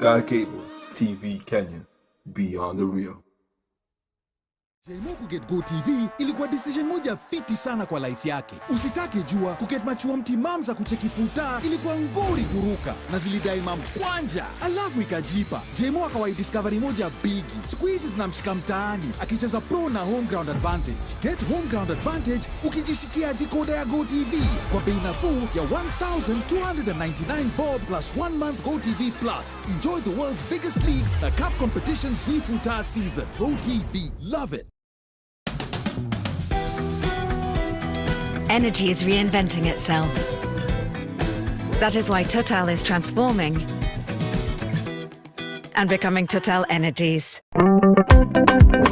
Sky Cable TV Kenya, beyond the real. Jmo kuget Go TV ilikuwa decision moja fiti sana kwa life yake. Usitake jua kuget machua mtimam za kucheki futa ilikuwa ngori kuruka na zilidai mamkwanja, alafu ikajipa. Jmo akawai discovery moja bigi. Siku hizi zinamshika mtaani akicheza pro na home ground advantage. Get home ground advantage ukijishikia decoder ya Go TV kwa bei nafuu ya 1299 bob plus 1 month Go TV Plus. Enjoy the world's biggest leagues na cup competitions zifuta season. Go TV, love it. Energy is reinventing itself. That is why Total is transforming and becoming Total Energies.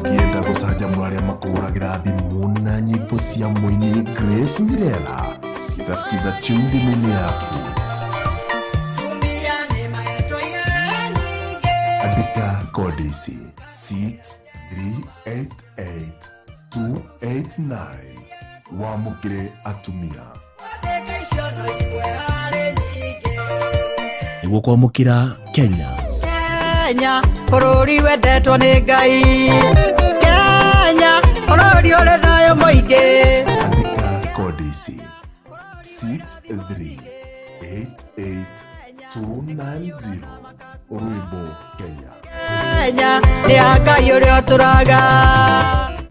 Ũngĩenda gũcanjamũra arĩa makũhũragĩra thimũ na nyĩmbo cia mũini Grace Mirela ciĩta Skiza tune thimũ-inĩ yaku, andĩka kodi ici 6388289 wamũkĩre atumia. Nĩguo kwamũkĩra Kenya. Kenya bũrũri wendetwo nĩ Ngai, Kenya bũrũri ũrĩ thayũ mũingĩ. Andĩka kodi ici 6388290 rwĩmbo Kenya. Kenya nĩ ya Ngai ũrĩa ũtũraga.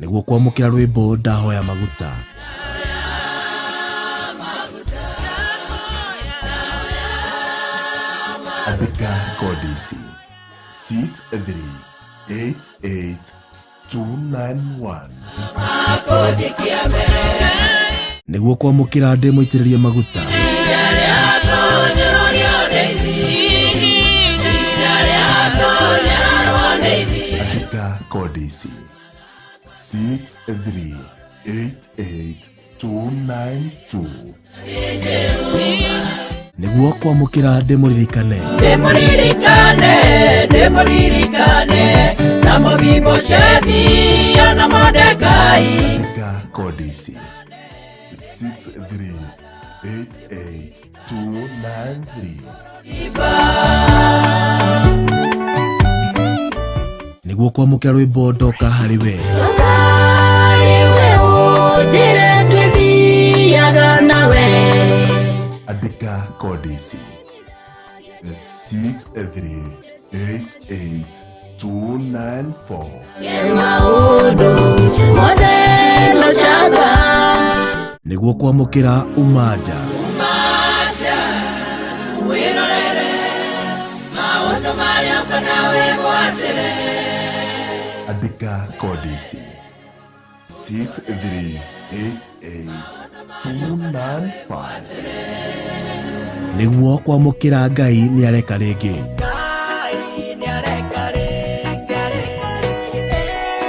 Nĩguo kwamũkĩra rwĩmbo Ndahoya Maguta. Andĩka kodi ici 6388291. Nĩguo kwamũkĩra Ndĩ Mũitĩrĩrie Maguta. Andĩka kodi ici 6388292. Nĩguo kwamũkĩra Ndĩ Mũririkane. Ndĩmũririkane, ndĩmũririkane na Mefiboshethi na Mordekai. Andĩka kodi ici 6388293. Nĩguo kwamũkĩra rwĩmbo Ndoka Harĩ We. Kariwe ujire twithiaga nawe. Andĩka kodi ici 6388294. Maundu mothe no shamba. Nĩguo kwamũkĩra Umaja. Umaja wĩrorere maũndũ marĩa ũkona wĩgwatĩre. Andĩka kodi ici 6388295. Nĩguo kwamũkĩra Ngai Nĩ Areka Rĩngĩ. Ngai nĩareka rĩngĩ,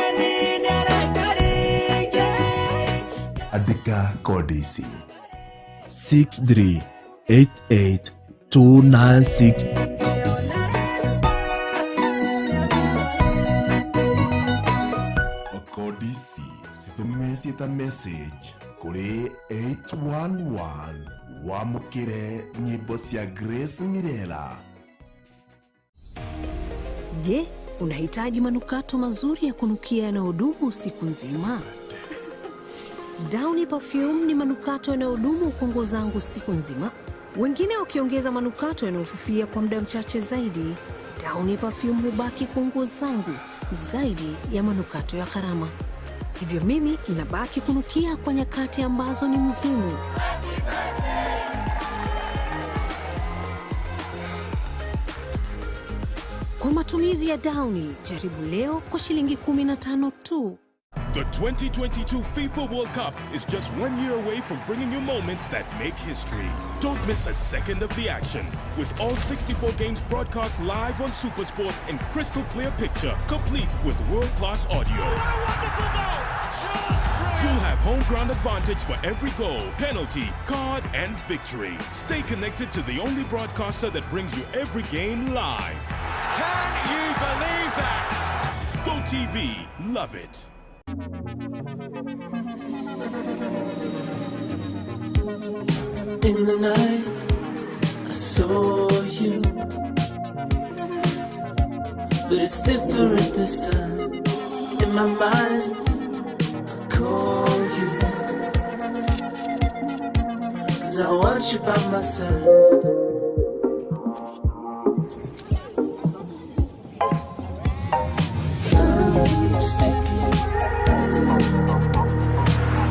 ĩni nĩareka rĩngĩ. Andĩka kodi ici 6388296. Kodi ici citũme ciĩta message kũrĩ 811 wamũkĩre nyĩmbo cia Grace Mirela. Je, unahitaji manukato mazuri ya kunukia yanayodumu siku nzima? Downy Perfume ni manukato yanayodumu kwa nguo zangu siku nzima. Wengine wakiongeza manukato yanayofifia kwa muda mchache zaidi, Downy Perfume hubaki kwa nguo zangu zaidi ya manukato ya gharama. Hivyo mimi inabaki kunukia kwa nyakati ambazo ni muhimu. Kwa matumizi ya Downy, jaribu leo kwa shilingi 15 tu. The 2022 FIFA World Cup is just 1 year away from bringing you moments that make history. Don't miss a second of the action. With all 64 games broadcast live on SuperSport in crystal clear picture, complete with world-class audio. You'll have home ground advantage for every goal, penalty, card, and victory. Stay connected to the only broadcaster that brings you every game live. Can you believe that? Go TV, love it. In the night, I saw you. But it's different this time. In my mind, I call you, 'cause I want you by my side. Time keeps ticking.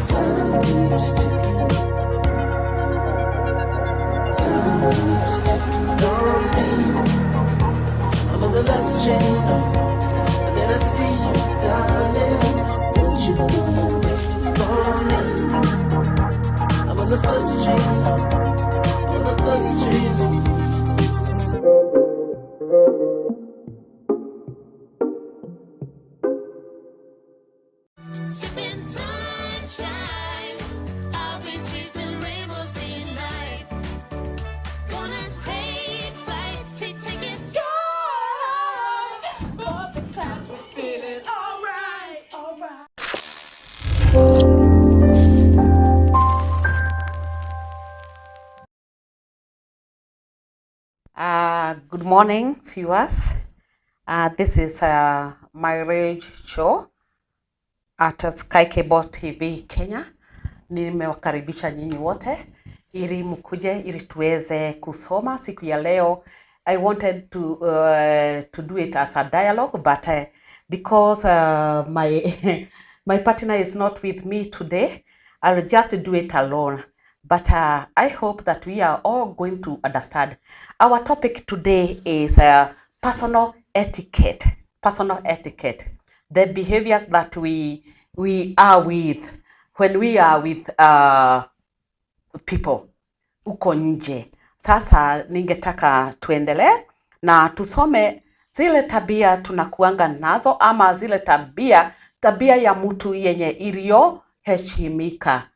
Time keeps ticking. Time keeps ticking on me. I'm on the last train home, and then I see you, darling. Won't you wait for me? I'm on the first train home. I'm on the first train home. Sipping sunshine, I'll be chasing rainbows day and night. Gonna take flight, take it sky. Above the clouds, we're feeling alright, alright. Good morning, viewers. This is my range show at Sky Cable TV Kenya. Nimewakaribisha nyinyi wote ili mkuje ili tuweze kusoma siku ya leo. I wanted to do it as a dialogue, but because my my partner is not with me today, I'll just do it alone. But I hope that we are all going to understand. Our topic today is personal etiquette. Personal etiquette. The behaviors that we are with when we are with people uko nje. Sasa ningetaka tuendelee na tusome zile tabia tunakuanga nazo ama zile tabia ya mtu yenye iliyoheshimika.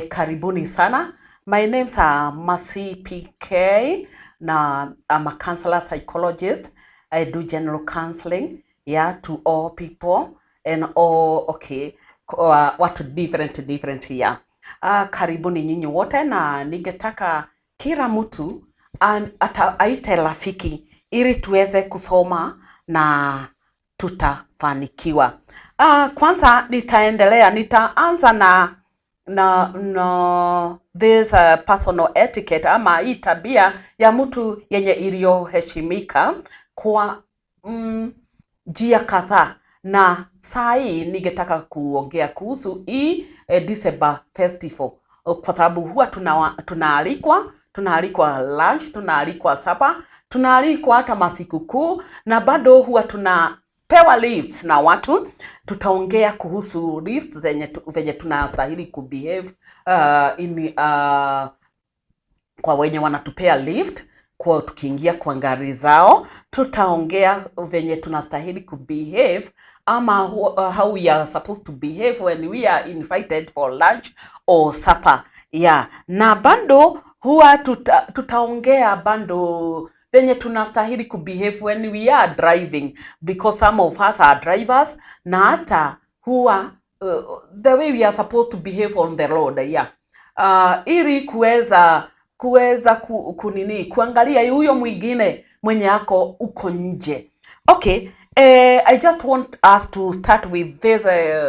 Karibuni sana. My name's Masi PK na I'm a counselor psychologist. I do general counseling, yeah, to all people and all, okay, watu different different, yeah. Karibuni nyinyi wote na ningetaka kila mtu aite rafiki ili tuweze kusoma na tutafanikiwa. Kwanza nitaendelea, nitaanza na this personal etiquette ama hii tabia ya mtu yenye iliyoheshimika kwa njia kadhaa, na saa hii ningetaka kuongea kuhusu hii December festival, kwa sababu huwa tunaalikwa lunch, tunaalikwa supper, tunaalikwa hata masikukuu, na bado huwa tunapewa lifts na watu. Tutaongea kuhusu lifts zenye tunastahili kubehave kwa wenye wanatupea lift, kwa tukiingia kwa gari zao. Tutaongea venye tunastahili kubehave ama how we are supposed to behave when we are invited for lunch or supper, yeah. Na bado huwa tutaongea bado venye tunastahili kubehave when we are driving, because some of us are drivers, na hata huwa the way we are supposed to behave on the road, yeah. Ili kuweza kunini kuangalia huyo mwingine mwenye ako uko nje. Okay, I just want us to start with this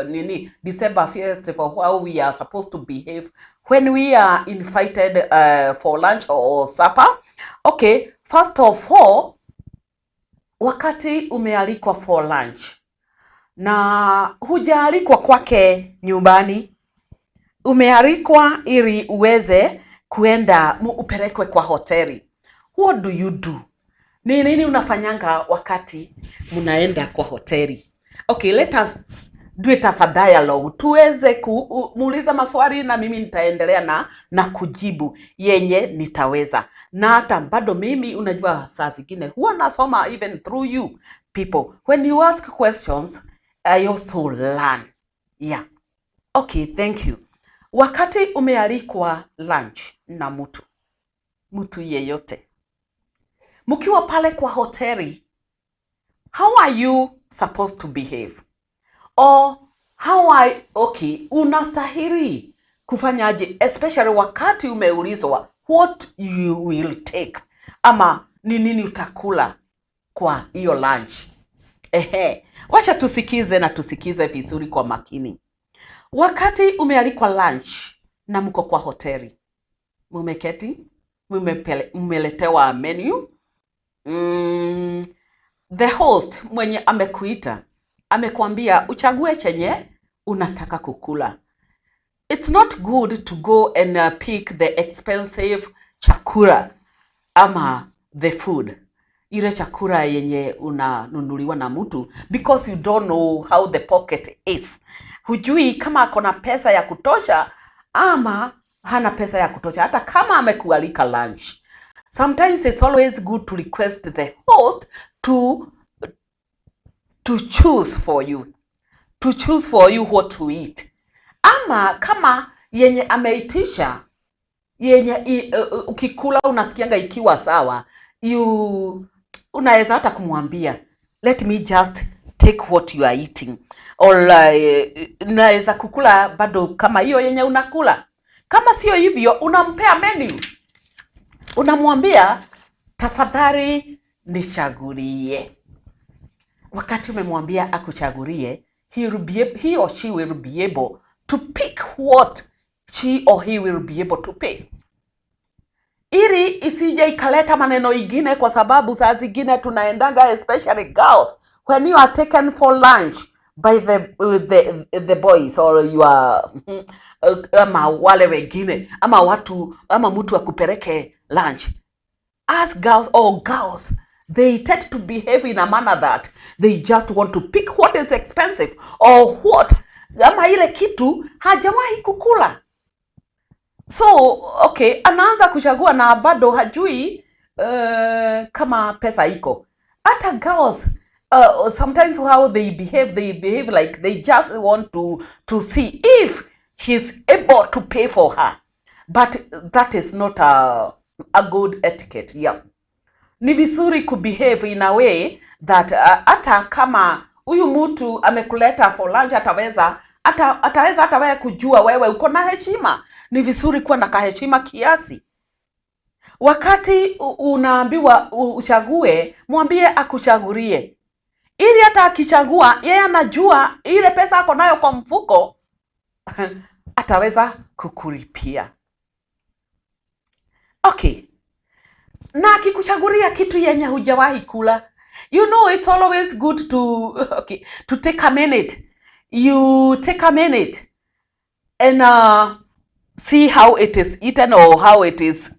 nini December festival, how we are supposed to behave when we are invited for lunch or supper. Okay, first of all, wakati umealikwa for lunch na hujaalikwa kwake nyumbani, umealikwa ili uweze kuenda upelekwe kwa hoteli. What do you do? Ni nini unafanyanga wakati mnaenda kwa hoteli? Okay, let us do it as a dialogue. Tuweze kumuuliza maswali na mimi nitaendelea na kujibu yenye nitaweza. Na hata bado mimi, unajua saa zingine huwa nasoma even through you people. When you ask questions, I also learn. Yeah. Okay, thank you. Wakati umealikwa lunch na mtu yeyote, mkiwa pale kwa hoteli, how are you supposed to behave? Or how are, okay, unastahili kufanyaje, especially wakati umeulizwa what you will take, ama ni nini utakula kwa hiyo lunch. Ehe, wacha tusikize na tusikize vizuri kwa makini. Wakati umealikwa lunch na mko kwa hoteli, mumeketi, mmeletewa menu, the host mwenye amekuita amekuambia uchague chenye unataka kukula. It's not good to go and pick the expensive chakula ama the food, ile chakula yenye unanunuliwa na mtu, because you don't know how the pocket is. Hujui kama ako na pesa ya kutosha ama hana pesa ya kutosha, hata kama amekualika lunch. Sometimes it's always good to request the host to choose for you, to choose for you what to eat, ama kama yenye ameitisha yenye ukikula unasikianga ikiwa sawa, you unaweza hata kumwambia, "Let me just take what you are eating," or naweza kukula bado kama hiyo yenye unakula. Kama sio hivyo, unampea menu, unamwambia, "Tafadhali nichagulie." Wakati umemwambia akuchagulie, he or she will be able to pick what she or he will be able to pick, ili isije ikaleta maneno ingine, kwa sababu saa zingine tunaendanga, especially girls, when you are taken for lunch by the boys or you are ama wale wengine ama watu ama mtu akupeleke lunch, as girls or girls, they tend to behave in a manner that they just want to pick what is expensive or what ama ile kitu hajawahi kukula. So okay, anaanza kuchagua na bado hajui kama pesa iko. Hata girls, sometimes how they behave, they behave like they just want to see if he's able to pay for her, but that is not a good etiquette. Yeah, ni vizuri kubehave in a way that hata kama huyu mtu amekuleta for lunch, ataweza hata wewe kujua wewe uko na heshima. Ni vizuri kuwa na kaheshima kiasi. Wakati unaambiwa uchague, mwambie akuchagulie, ili hata akichagua, yeye anajua ile pesa ako nayo kwa mfuko ataweza kukulipia. Okay, na akikuchagulia kitu yenye hujawahi kula, it's always good to, okay, to take a minute. You take a minute and see how it is eaten or how it is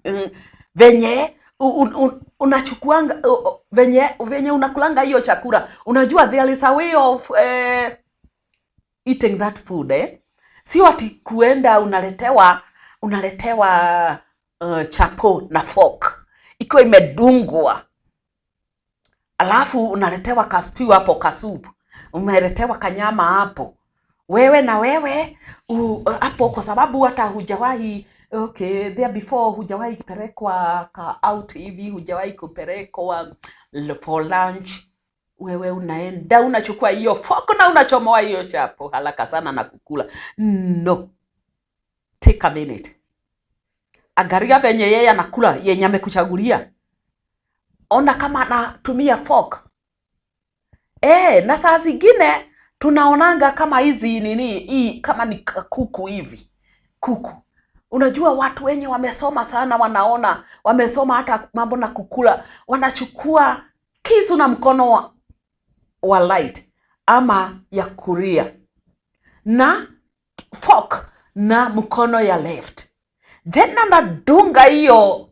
venye unachukuanga venye unakulanga hiyo chakula. Unajua there is a way of eating that food, eh? Sio ati kuenda unaletewa chapo na fork ikiwa imedungwa, alafu unaletewa kastew hapo, kasupu, umeletewa kanyama hapo, wewe na wewe hapo, kwa sababu hata hujawahi, okay, there before hujawahi kupelekwa ka out hivi, hujawahi kupelekwa for lunch, wewe unaenda unachukua hiyo fork na unachomoa hiyo chapo haraka sana na kukula. No, take a minute, angalia venye yeye anakula yenye amekuchagulia, ona kama anatumia fork. Na saa zingine tunaonanga kama hizi nini hii, kama ni kuku hivi, kuku. Unajua watu wenye wamesoma sana wanaona, wamesoma hata mambo na kukula, wanachukua kisu na mkono wa right ama ya kulia na fork na mkono ya left, then anadunga hiyo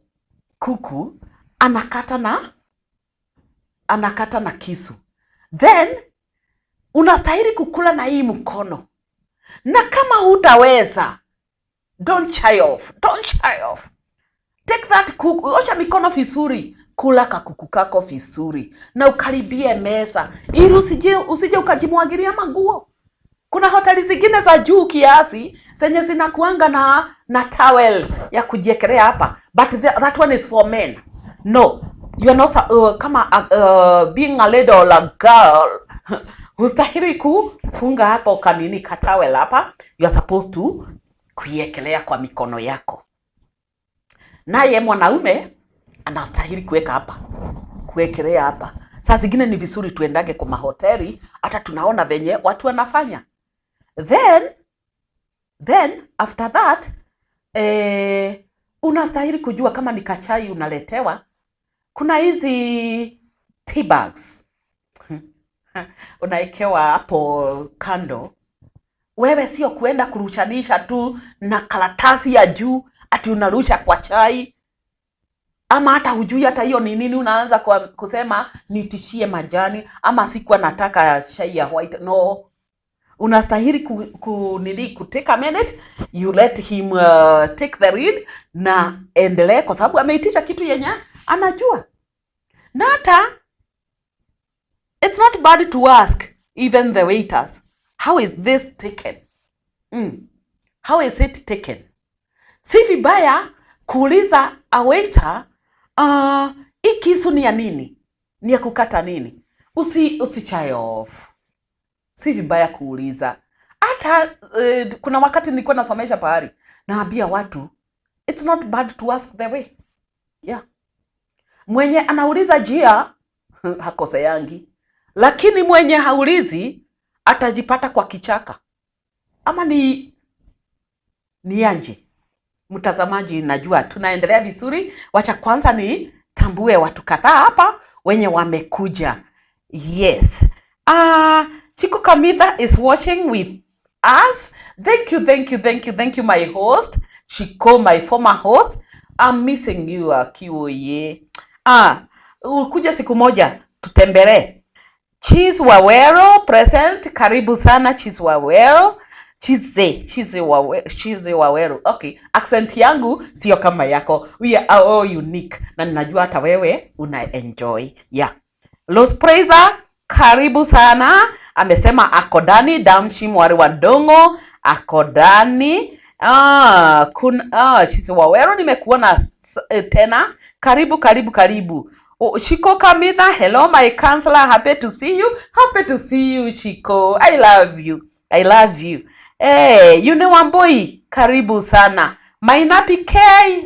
kuku, anakata na kisu, then unastahili kukula na hii mkono. Na kama hutaweza, don't shy off, don't shy off. Take that kuku, osha mikono vizuri, kula kakuku kako vizuri na ukaribie meza ili usije ukajimwagilia manguo. Kuna hoteli zingine za juu kiasi zenye zinakuanga na towel ya kujiekelea hapa, but that one is for men. No, you are not kama being a lady or a girl, hustahili kufunga hapo kanini katowel hapa. You are supposed to kuiekelea kwa mikono yako. Naye mwanaume anastahili kuweka hapa, kuwekelea hapa. Saa zingine ni vizuri tuendage kwa mahoteli, hata tunaona venye watu wanafanya. Then after that, unastahili kujua kama ni kachai unaletewa, kuna hizi tea bags unaekewa hapo kando. Wewe sio kuenda kurushanisha tu na karatasi ya juu ati unarusha kwa chai, ama hata hujui hata hiyo ni nini, unaanza kusema nitishie majani ama sikuwa nataka chai ya white. No, unastahili ku nini, ku take a minute, you let him take the lead na endelee, kwa sababu ameitisha kitu yenye anajua. Na hata it's not bad to ask even the waiters, "How is this taken? How is it taken?" Si vibaya kuuliza a waiter, "Hii kisu ni ya nini? Ni ya kukata nini?" Usi shy off. Si vibaya kuuliza. Hata kuna wakati nilikuwa nasomesha pahali, naambia watu, it's not bad to ask the way. Yeah, mwenye anauliza njia hakoseangi, lakini mwenye haulizi atajipata kwa kichaka. Ama ni anje? Mtazamaji, najua tunaendelea vizuri. Wacha kwanza nitambue watu kadhaa hapa wenye wamekuja. Yes, Chico Kamitha is watching with us. Thank you, thank you, thank you, thank you, my host Chico, my former host. I'm missing you. Akioye, ukuja siku moja tutembelee. Cheese Wawero present, karibu sana, Cheese Wawero. Chize, Chize Wawe, Chize Wawero. Okay, accent yangu sio kama yako. We are all unique na ninajua hata wewe una enjoy. Yeah. Los Praiser, karibu sana. Amesema ako ndani. Damshi Mwari wa Ndongo ako ndani. Chize Wawero, nimekuona tena. Karibu, karibu, karibu. Oh, Chico Kamitha, hello, my counselor, happy to see you. Happy to see you, Chico. I love you. I love you. Hey, Yune Wamboi, karibu sana. Maina PK,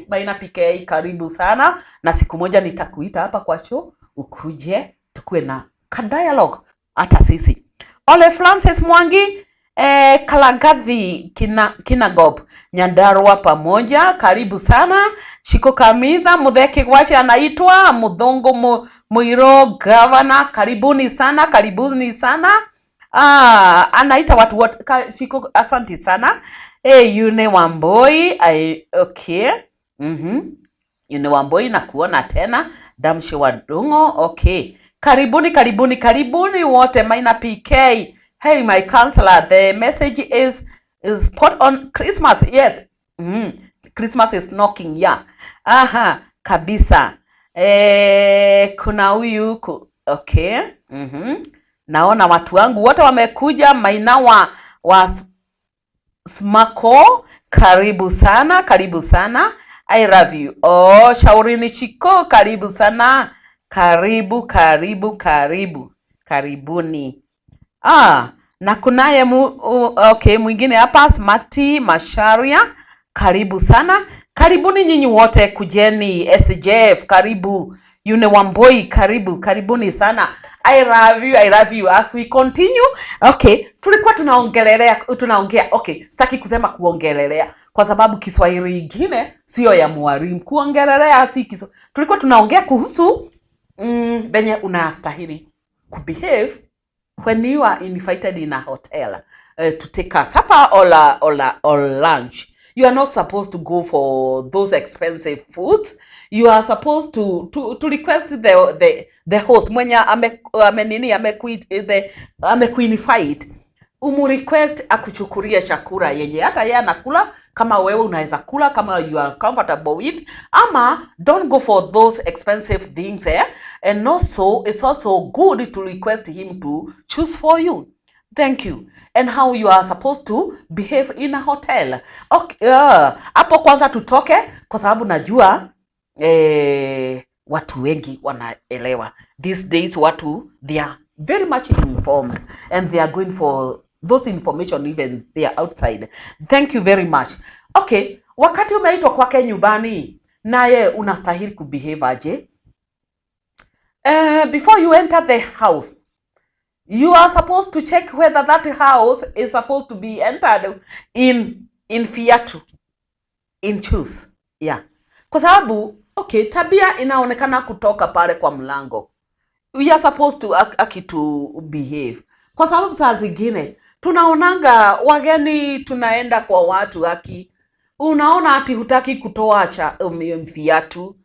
Maina PK, karibu sana. Na siku moja nitakuita hapa kwa show, ukuje tukue na ka dialogue hata sisi. Ole Francis Mwangi, Kalagathi Kinagob, Nyandarua pamoja, karibu sana. Shiko Kamitha, Mutheki Gwache anaitwa Mudhongo Muiro Governor, karibuni sana, karibuni sana. Anaita watu wote. Shiko, asante sana. Yune Wamboi, okay. Yune Wamboi, nakuona tena. Damshi Wadungo, okay. Karibuni, karibuni, karibuni wote. Maina PK. Hey, my counselor, the message is put on Christmas. Yes. Christmas is knocking, yeah. Aha, kabisa. Kuna huyu okay. Naona watu wangu wote wamekuja. Maina wa Smako, karibu sana, karibu sana. I love you. Oh, Shaurini Chiko, karibu sana. Karibu, karibu, karibu. Karibuni. Na kunaye okay, mwingine hapa, Smati Masharia, karibu sana. Karibuni nyinyi wote, kujeni. SJF, karibu. Yune Wamboi, karibu, karibuni sana. I love you, I love you. As we continue, okay, tulikuwa tunaongelelea, tunaongea, okay, sitaki kusema kuongelelea kwa sababu Kiswahili ingine sio ya mwalimu. Kuongelelea si Kiswahili. Tulikuwa tunaongea kuhusu venye unastahili kubehave when you are invited in a hotel to take a supper or lunch. You are not supposed to go for those expensive foods. You are supposed to request the host mwenye ame nini, amekuinvite, umurequest akuchukulie chakula yenye hata yeye anakula, kama wewe unaweza kula, kama you are comfortable with, ama don't go for those expensive things, eh? And also it's also good to request him to choose for you. Thank you. And how you are supposed to behave in a hotel. Okay, hapo kwanza tutoke kwa sababu najua watu wengi wanaelewa. These days watu, they are very much informed and they are going for those information even they are outside. Thank you very much. Okay, wakati umeitwa kwake nyumbani, naye unastahili kubehave aje? Before you enter the house, you are supposed to check whether that house is supposed to be entered in viatu, in shoes. Yeah, kwa sababu, okay, tabia inaonekana kutoka pale kwa mlango. We are supposed to to behave, kwa sababu saa zingine tunaonanga wageni, tunaenda kwa watu, aki unaona ati hutaki kutoa viatu.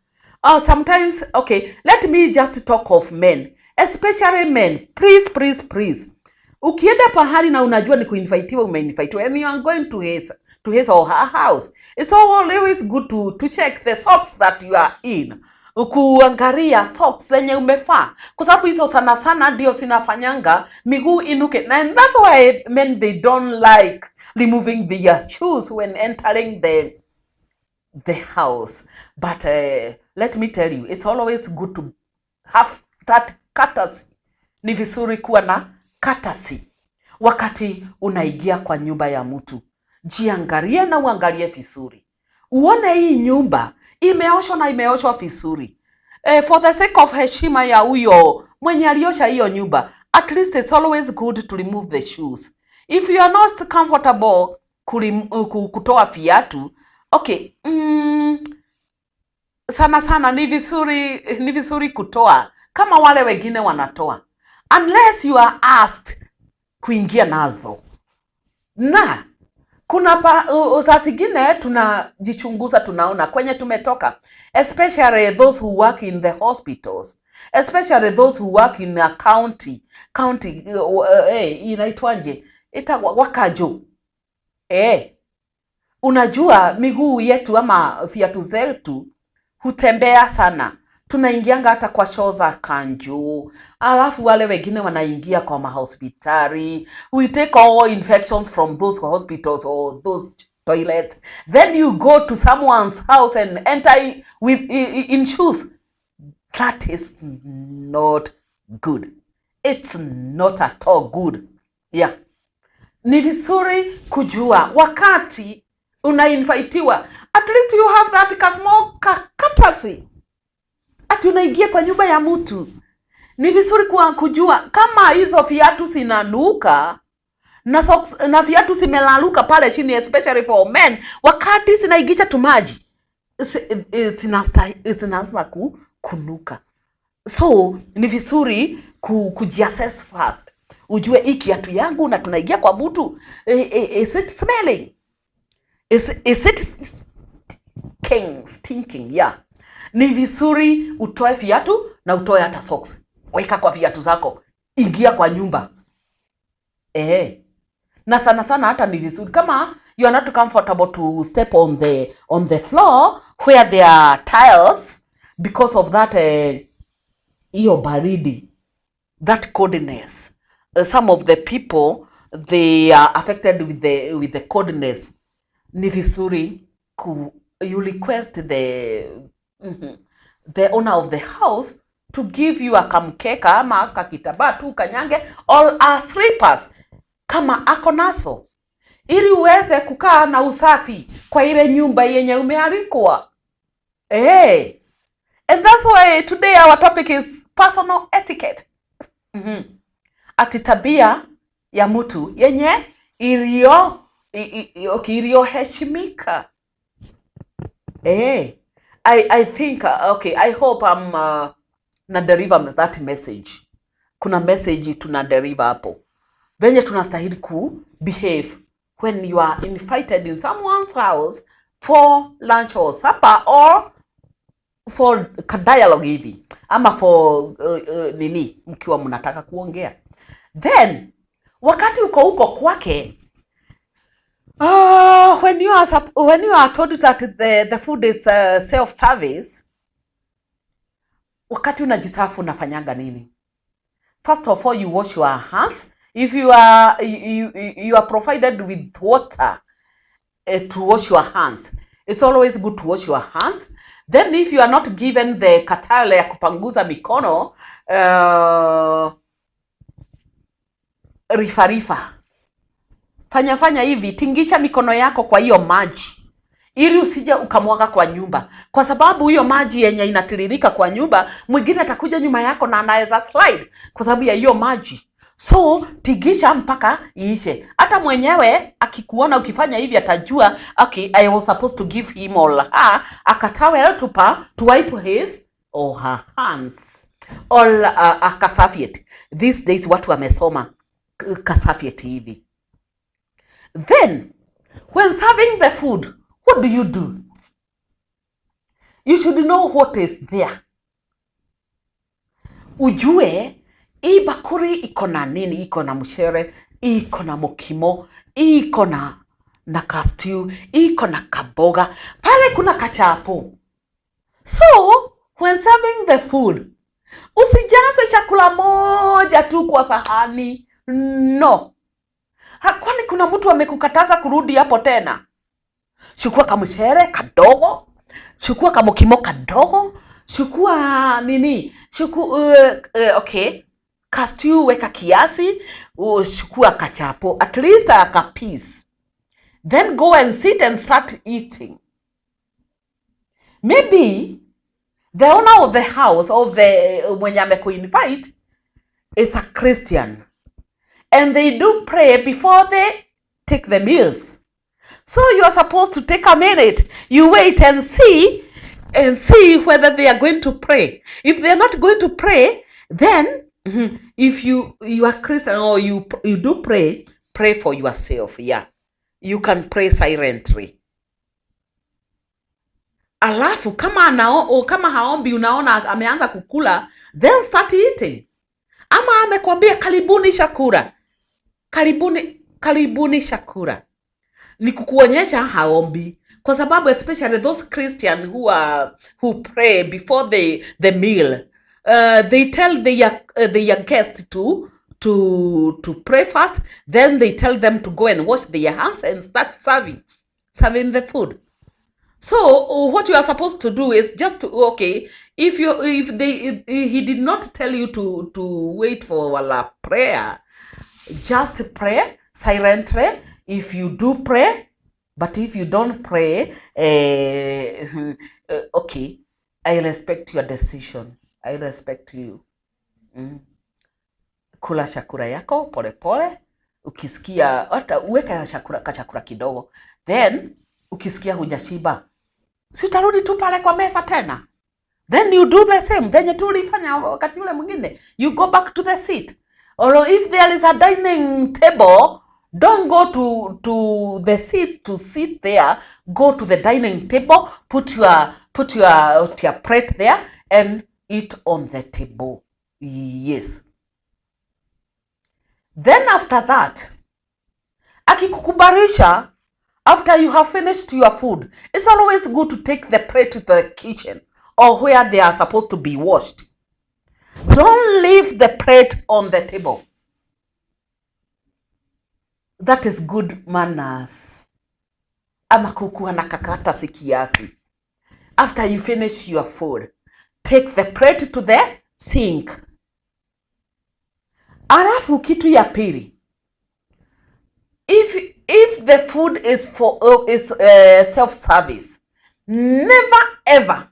Sometimes, okay, let me just talk of men, especially men. Please, please, please, ukienda pahali na unajua ni kuinvitiwa, umeinvitiwa and you are going to his or her house, it's always good to check the socks that you are in, kuangalia socks zenye umevaa, kwa sababu hizo sana sana ndio zinafanyanga miguu inuke. And that's why men, they don't like removing their shoes when entering the house. But let me tell you, it's always good to have that courtesy. Ni vizuri kuwa na courtesy wakati unaingia kwa nyumba ya mtu. Jiangalie na uangalie vizuri, uone hii nyumba imeoshwa na imeoshwa vizuri. For the sake of heshima ya huyo mwenye aliosha hiyo nyumba, at least it's always good to remove the shoes. If you are not comfortable kutoa viatu, okay, sana sana ni vizuri kutoa kama wale wengine wanatoa, unless you are asked kuingia nazo. Na kuna saa zingine tunajichunguza, tunaona kwenye tumetoka, especially those who work in the hospitals, especially those who work in a county, inaitwaje, ita wakajo. Unajua miguu yetu ama viatu zetu hutembea sana. Tunaingianga hata kwa choo za kanjo, alafu wale wengine wanaingia kwa mahospitali. We take all infections from those hospitals or those toilets. Then you go to someone's house and enter in shoes. That is not good. It's not at all good. Yeah, ni vizuri kujua wakati unainvitiwa, at least you have that ka small ka courtesy. Ati unaingia kwa nyumba ya mtu, ni vizuri kujua kama hizo viatu zinanuka na socks, na viatu zimelaluka pale chini, especially for men, wakati zinaingisha tumaji, zinaanza kunuka. So ni vizuri kujiassess first, ujue hii kiatu yangu na tunaingia kwa mtu, is it smelling? Is it stinking? Yeah, ni vizuri utoe viatu na utoe hata socks, weka kwa viatu zako, ingia kwa nyumba. Na sana sana hata ni vizuri kama you are not comfortable to step on the floor where there are tiles because of that hiyo baridi, that coldness. Some of the people, they are affected with the coldness. Ni vizuri you request the owner of the house to give you a kamkeka ama kakitambaa tu kanyange or a slippers kama ako naso, ili uweze kukaa na usafi kwa ile nyumba yenye umealikwa. Hey. And that's why today our topic is personal etiquette. Ati tabia ya mtu yenye iliyo okay, iliyoheshimika. I think, okay, I hope I'm na deliver that message. Kuna message tuna deliver hapo, venye tunastahili ku behave when you are invited in someone's house for lunch or supper or for ka dialogue hivi ama for nini, mkiwa mnataka kuongea. Then wakati uko huko kwake, when you are told that the food is self service, wakati unajiserve unafanyanga nini? First of all, you wash your hands. If you are provided with water to wash your hands, it's always good to wash your hands. Then if you are not given the katale ya kupanguza mikono, rifarifa, fanya fanya hivi, tingicha mikono yako kwa hiyo maji. Ili usije ukamwaga kwa nyumba, kwa sababu hiyo maji yenye inatiririka kwa nyumba, mwingine atakuja nyuma yako na anaweza slide kwa sababu ya hiyo maji. So tigisha mpaka iishe. Hata mwenyewe akikuona ukifanya hivi atajua, okay, I was supposed to give him or her a towel to wipe his or her hands or a kaserviette. These days watu wamesoma kaserviette hivi. Then when serving the food, what do you do? You should know what is there. Ujue hii bakuli iko na nini? Iko na mchere, iko na mokimo, iko na kastew, iko na kaboga, pale kuna kachapo. So when serving the food, usijaze chakula moja tu kwa sahani. No. Kwani kuna mtu amekukataza kurudi hapo tena? Chukua kamchere kadogo, chukua kamokimo kadogo, chukua nini, okay, kastew weka kiasi, chukua kachapo, at least a piece. Then go and sit and start eating. Maybe the owner of the house of the mwenye amekuinvite is a Christian, and they do pray before they take the meals. So you are supposed to take a minute. You wait and see whether they are going to pray. If they are not going to pray, then if you are Christian or you do pray, pray for yourself. Yeah. You can pray silently. Alafu kama haombi, unaona ameanza kukula, then start eating. Ama amekwambia, "Karibuni chakula. Karibuni, karibuni chakula." Ni kukuonyesha haombi, kwa sababu especially those Christian who pray before the meal, they tell their guests to pray first, then they tell them to go and wash their hands and start serving the food. So what you are supposed to do is just to, okay, if they if he did not tell you to wait for a prayer, just pray silently if you do pray. But if you don't pray, okay, I respect your decision, I respect you. Kula chakula yako polepole pole. Ukisikia, hata uweke chakula kachakula kidogo, then ukisikia hujashiba, si utarudi tu pale kwa meza tena? Then you do the same venye tu ulifanya wakati ule mwingine. You go back to the seat, or if there is a dining table, don't go to the seat to sit there. Go to the dining table, put your plate there and eat on the table. Yes. Then after that, akikukubarisha, after you have finished your food, it's always good to take the plate to the kitchen or where they are supposed to be washed. Don't leave the plate on the table. That is good manners, ama kukuwa na kakatasi kiasi. After you finish your food, take the plate to the sink. Alafu kitu ya pili, if the food is self service, never ever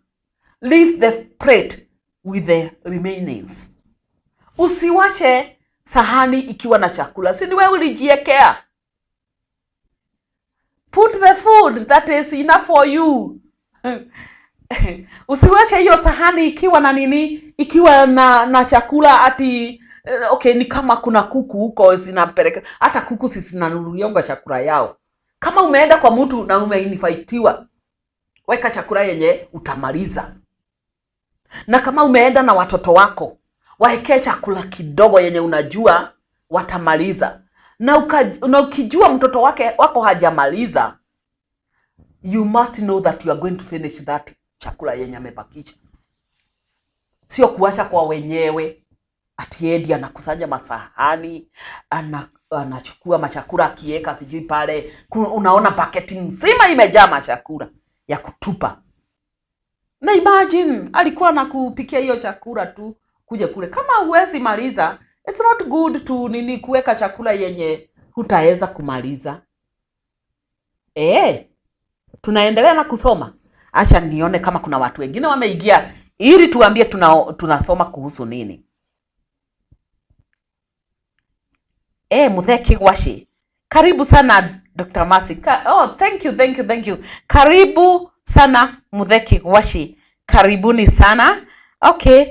leave the plate with the remainings. Usiwache sahani ikiwa na chakula. Si ni wewe ulijiekea? Put the food that is enough for you. Usiwache hiyo sahani ikiwa na nini, ikiwa na chakula ati okay, ni kama kuna kuku huko zinapeleka. Hata kuku si zinanunulianga chakula yao? Kama umeenda kwa mtu na umeinvitiwa, weka chakula yenye utamaliza. Na kama umeenda na watoto wako, waekee chakula kidogo yenye unajua watamaliza. Na ukijua mtoto wako hajamaliza, you must know that you are going to finish that chakula yenye amebakisha. Sio kuacha kwa wenyewe, ati edi anakusanya masahani, anachukua machakula akiweka sijui pale. Unaona paketi nzima imejaa machakula ya kutupa. Na imagine alikuwa anakupikia hiyo chakula tu kuja kule. Kama huwezi maliza, it's not good to nini, kuweka chakula yenye hutaweza kumaliza. Tunaendelea na kusoma. Acha nione kama kuna watu wengine wameingia ili tuambie tunasoma kuhusu nini. Muthee Kigwaci. Karibu sana Dr. Mercy. Oh, thank you, thank you, thank you. Karibu sana Muthee Kigwaci. Karibuni sana. Okay.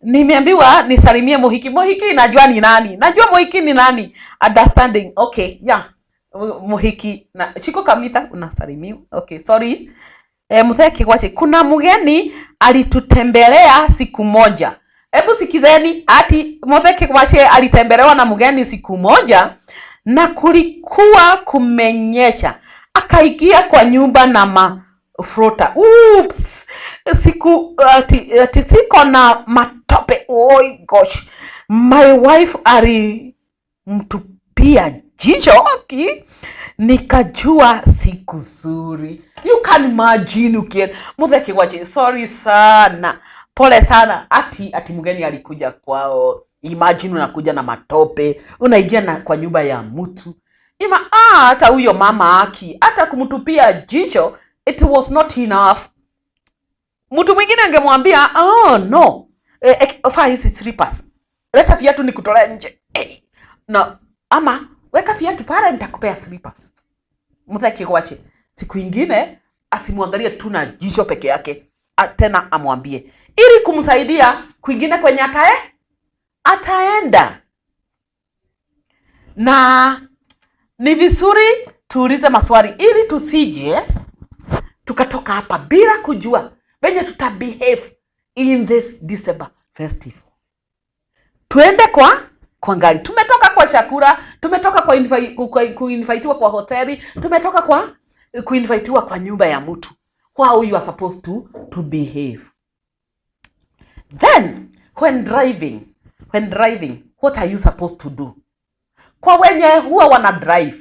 Nimeambiwa nisalimie Mohiki. Mohiki najua ni nani. Najua Mohiki ni nani. Understanding. Okay, yeah. Mohiki na Chiko Kamita unasalimiwa. Okay, sorry. Muthee Kigwaci, kuna mgeni alitutembelea siku moja. Hebu sikizeni, ati Muthee Kigwaci alitembelewa na mgeni siku moja na kulikuwa kumenyesha. Akaingia kwa nyumba na mafrota. Oops. Siku ati siko na matope. Oh gosh. My wife alimtupia jicho aki. Nikajua siku zuri. You can imagine ukienda. Muthee Kigwaci, sorry sana. Pole sana. Ati mgeni alikuja kwao. Imagine unakuja na matope, unaingia na kwa nyumba ya mtu. Hata huyo mama aki, hata kumtupia jicho, it was not enough. Mtu mwingine angemwambia, oh no, vaa hizi slippers. Leta viatu nikutolea nje. Na ama weka viatu pale nitakupea slippers. Muthee Kigwaci, siku ingine asimwangalie tu na jicho peke yake, tena amwambie ili kumsaidia kwingine kwenye ataenda. Na ni vizuri tuulize maswali ili tusije tukatoka hapa bila kujua venye tuta behave in this December festival. Tuende kwa ngari. Tumetoka kwa chakula, tumetoka kwa kuinvitiwa kwa hoteli, tumetoka kwa kuinvitiwa kwa nyumba ya mtu. How you are supposed to behave. Then when driving, what are you supposed to do? Kwa wenye huwa wana drive,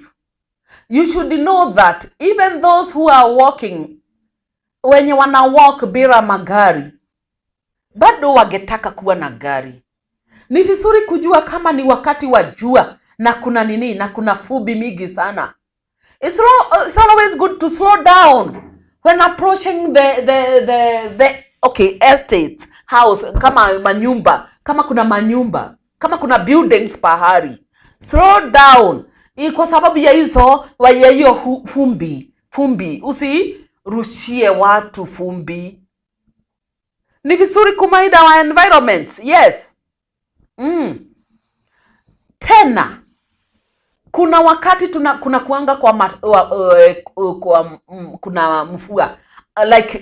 you should know that even those who are walking, wenye wana walk bila magari, bado wangetaka kuwa na gari. Ni vizuri kujua kama ni wakati wa jua na kuna nini na kuna vumbi mingi sana. It's always good to slow down when approaching the okay estate house, kama manyumba, kama kuna manyumba, kama kuna buildings pahali. Slow down. Kwa sababu ya hizo ya hiyo fumbi. Usirushie watu fumbi. Ni vizuri kumind our environment. Yes. Tena kuna wakati kuna kuanga kwa kuna mvua like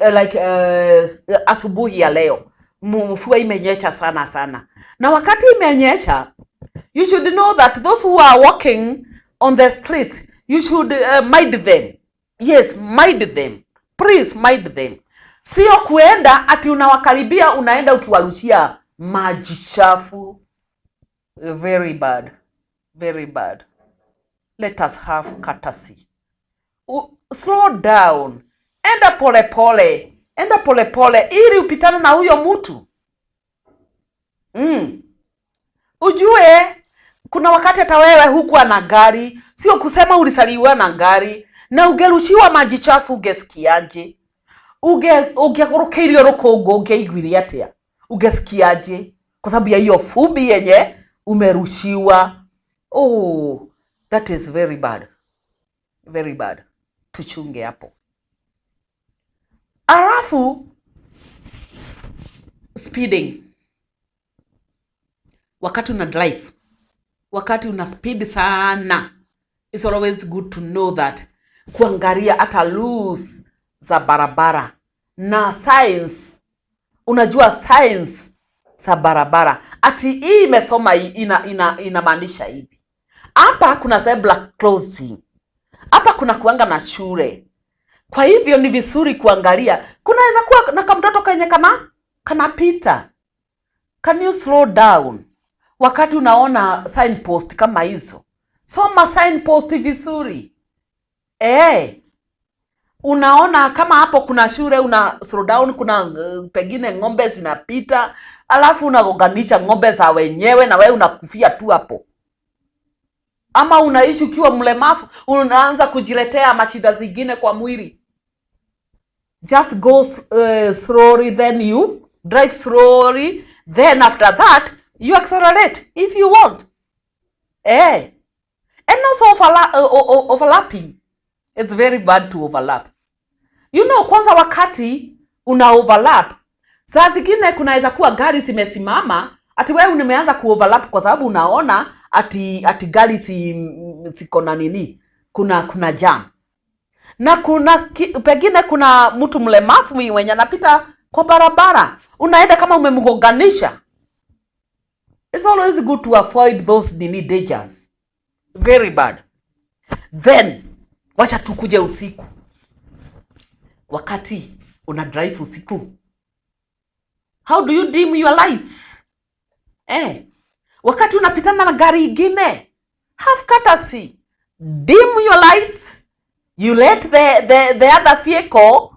asubuhi ya leo mvua imenyesha sana sana. Na wakati imenyesha, you should know that those who are walking on the street, you should mind them. Yes, mind them. Please mind them. Sio kuenda ati unawakaribia, unaenda ukiwarushia maji chafu. Very bad. Very bad. Let us have courtesy. Slow down. Enda pole pole. Enda pole pole ili upitane na huyo mtu. Ujue kuna wakati hata wewe hukuwa na gari, sio kusema ulisaliwa na gari, na ugerushiwa maji chafu ungesikiaje? Ungegurukiirio rukungu ungeiguire atia? Ungesikiaje? Kwa sababu ya hiyo fumbi yenye umerushiwa. Oh, that is very bad. Very bad. Tuchunge hapo. Alafu speeding. Wakati una drive, wakati una speed sana, it's always good to know that kuangalia hata rules za barabara na science. Unajua science za barabara. Ati hii imesoma inamaanisha hivi. Hapa kuna zebra crossing. Hapa kuna kuanga na shule. Kwa hivyo ni vizuri kuangalia. Kunaweza kuwa na kamtoto kenye kanapita. Can you slow down? Wakati unaona signpost kama hizo, soma signpost vizuri. Unaona kama hapo kuna shule, una slow down, kuna pengine ng'ombe zinapita, alafu unagonganisha ng'ombe za wenyewe na wewe unakufia tu hapo. Ama unaishi ukiwa mlemavu, unaanza kujiletea mashida zingine kwa mwili. Just go slowly, then you drive slowly, then after that you accelerate if you want. And also overlapping. It's very bad to overlap. Kwanza wakati una overlap, saa zingine kunaweza kuwa gari zimesimama, ati wewe umeanza kuoverlap kwa sababu unaona ati gari ziko na nini, kuna jam. Na pengine kuna mtu mlemavu mwenye anapita kwa barabara, unaenda kama umemgonganisha. It's always good to avoid those nini dangers. Very bad. Then wacha tukuje usiku. Wakati una drive usiku, how do you dim your lights? Wakati unapitana na gari ingine, have courtesy. Dim your lights. You let the other vehicle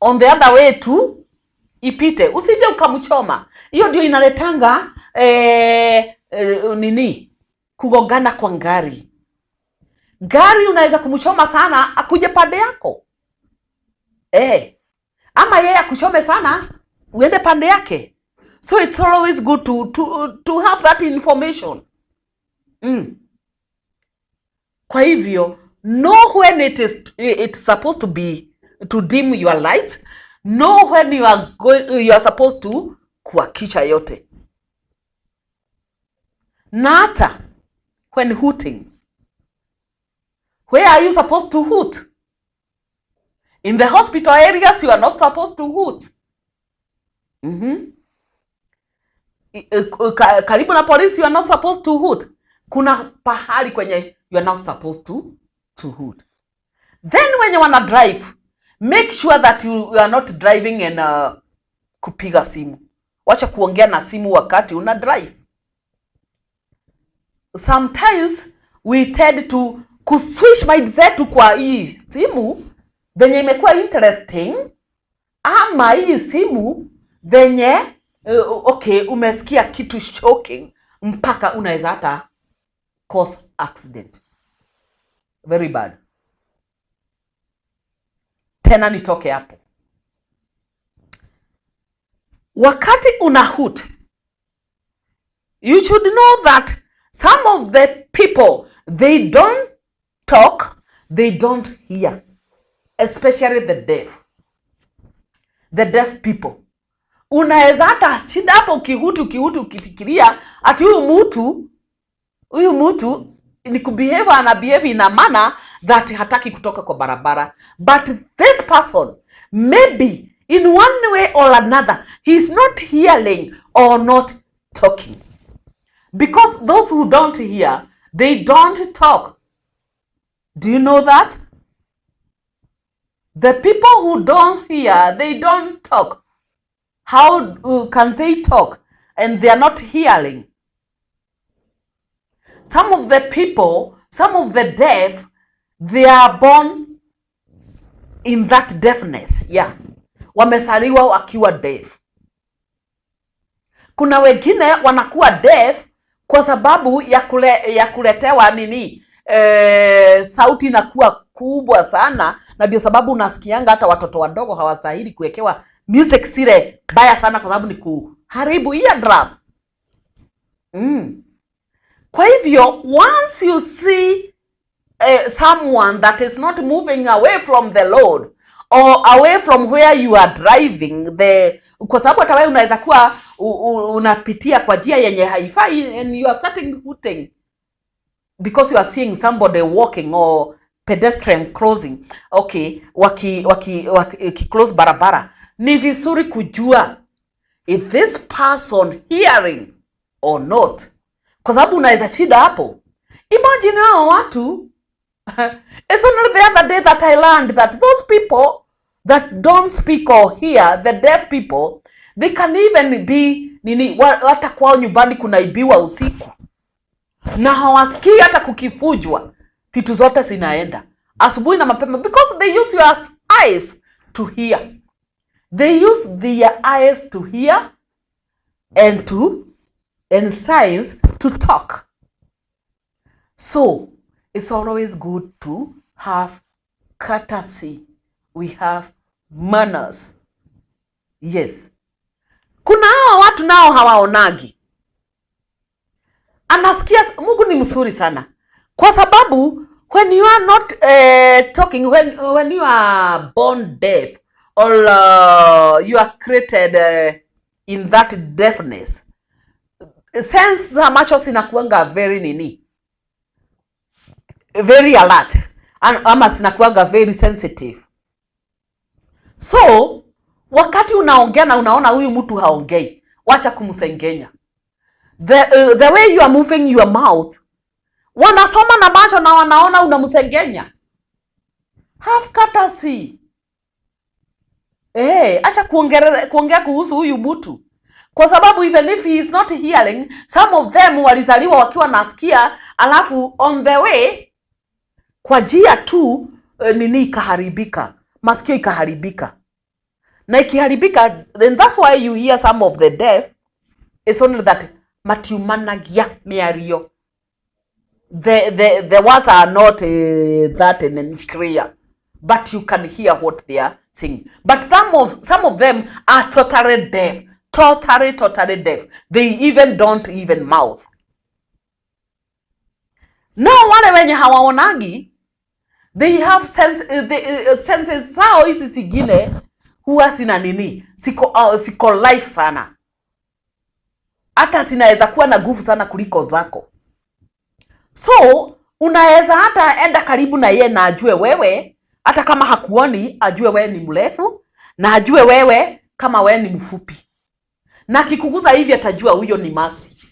on the other way to ipite. Usije ukamchoma. Hiyo ndio inaletanga nini? Kugongana kwa gari. Gari unaweza kumchoma sana akuje pande yako. Ama yeye akuchome sana uende pande yake. So it's always good to have that information. Kwa hivyo, know when it's supposed to be to dim your lights. Know when you are supposed to kuwakisha yote. Na hata when hooting, where are you supposed to hoot? In the hospital areas, you are not supposed to hoot. Karibu na polisi, you are not supposed to hoot. Kuna pahali kwenye you are not supposed to hoot. Then when you want to drive, make sure that you are not driving and kupiga simu. Wacha kuongea na simu wakati una drive. Sometimes we tend to kuswitch mind zetu kwa hii simu venye imekuwa interesting, ama hii simu venye okay, umesikia kitu shocking mpaka unaweza hata cause accident. Very bad. Tena nitoke hapo. Wakati una hoot, you should know that some of the people, they don't talk, they don't hear, especially the deaf. The deaf people. Unaweza hata shinda hapo ukihutu, ukihutu, ukifikiria ati huyu mtu ni kubehave, ana behave in a manner that hataki kutoka kwa barabara. But this person, maybe in one way or another, he is not hearing or not talking. Because those who don't hear, they don't talk. Do you know that? The people who don't hear, they don't talk. How can they talk? And they are not hearing. Some of the people, some of the deaf, they are born in that deafness. Yeah. Wamesaliwa wakiwa deaf. Kuna wengine wanakuwa deaf kwa sababu ya kuletewa nini? Sauti inakuwa kubwa sana, na ndio sababu unasikianga hata watoto wadogo hawastahili kuwekewa music zile baya sana, kwa sababu ni kuharibu eardrum. Kwa hivyo once you see someone that is not moving away from the road or away from where you are driving, kwa sababu hata wewe unaweza kuwa unapitia kwa njia yenye haifai and you are starting hooting because you are seeing somebody walking or pedestrian crossing. Okay, waki close barabara. Ni vizuri kujua if this person hearing or not, kwa sababu unaweza shida hapo. Imagine hao watu. It's only the other day that I learned that those people that don't speak or hear, the deaf people, they can even be nini, hata kwao nyumbani kunaibiwa usiku na hawasikii hata kukifujwa, vitu zote zinaenda asubuhi na mapema, because they use your eyes to hear. They use their eyes to hear and to and signs to talk. So It's always good to have courtesy. We have manners. Yes. Kuna hawa watu nao hawaonagi. Anasikia. Mungu ni mzuri sana. Kwa sababu when you are not talking, when you are born deaf or you are created in that deafness, sense za macho zinakuanga very nini, very alert, ama zinakuanga very sensitive. So wakati unaongea na unaona huyu mtu haongei, wacha kumsengenya. The way you are moving your mouth, wanasoma na macho na wanaona unamsengenya. Have courtesy. Acha kuongea kuhusu huyu mtu, kwa sababu even if he is not hearing, some of them walizaliwa wakiwa nasikia, alafu on the way kwa njia tu nini ikaharibika, masikio ikaharibika, na ikiharibika, then that's why you hear some of the deaf, it's only that matiumanagia mĩario. The words are not that and clear, but you can hear what they are saying. But some of them are totally deaf, totally, totally deaf. They even don't even mouth. No, wale wenye hawaonagi, they have sense, senses zao hizi zingine huwa zina nini, ziko life sana, hata zinaweza kuwa na nguvu sana kuliko zako. So unaweza hata enda karibu na ye na ajue wewe, hata kama hakuoni, ajue wewe ni mrefu na ajue wewe kama wewe ni mfupi, na akikuguza hivi atajua huyo ni Masi.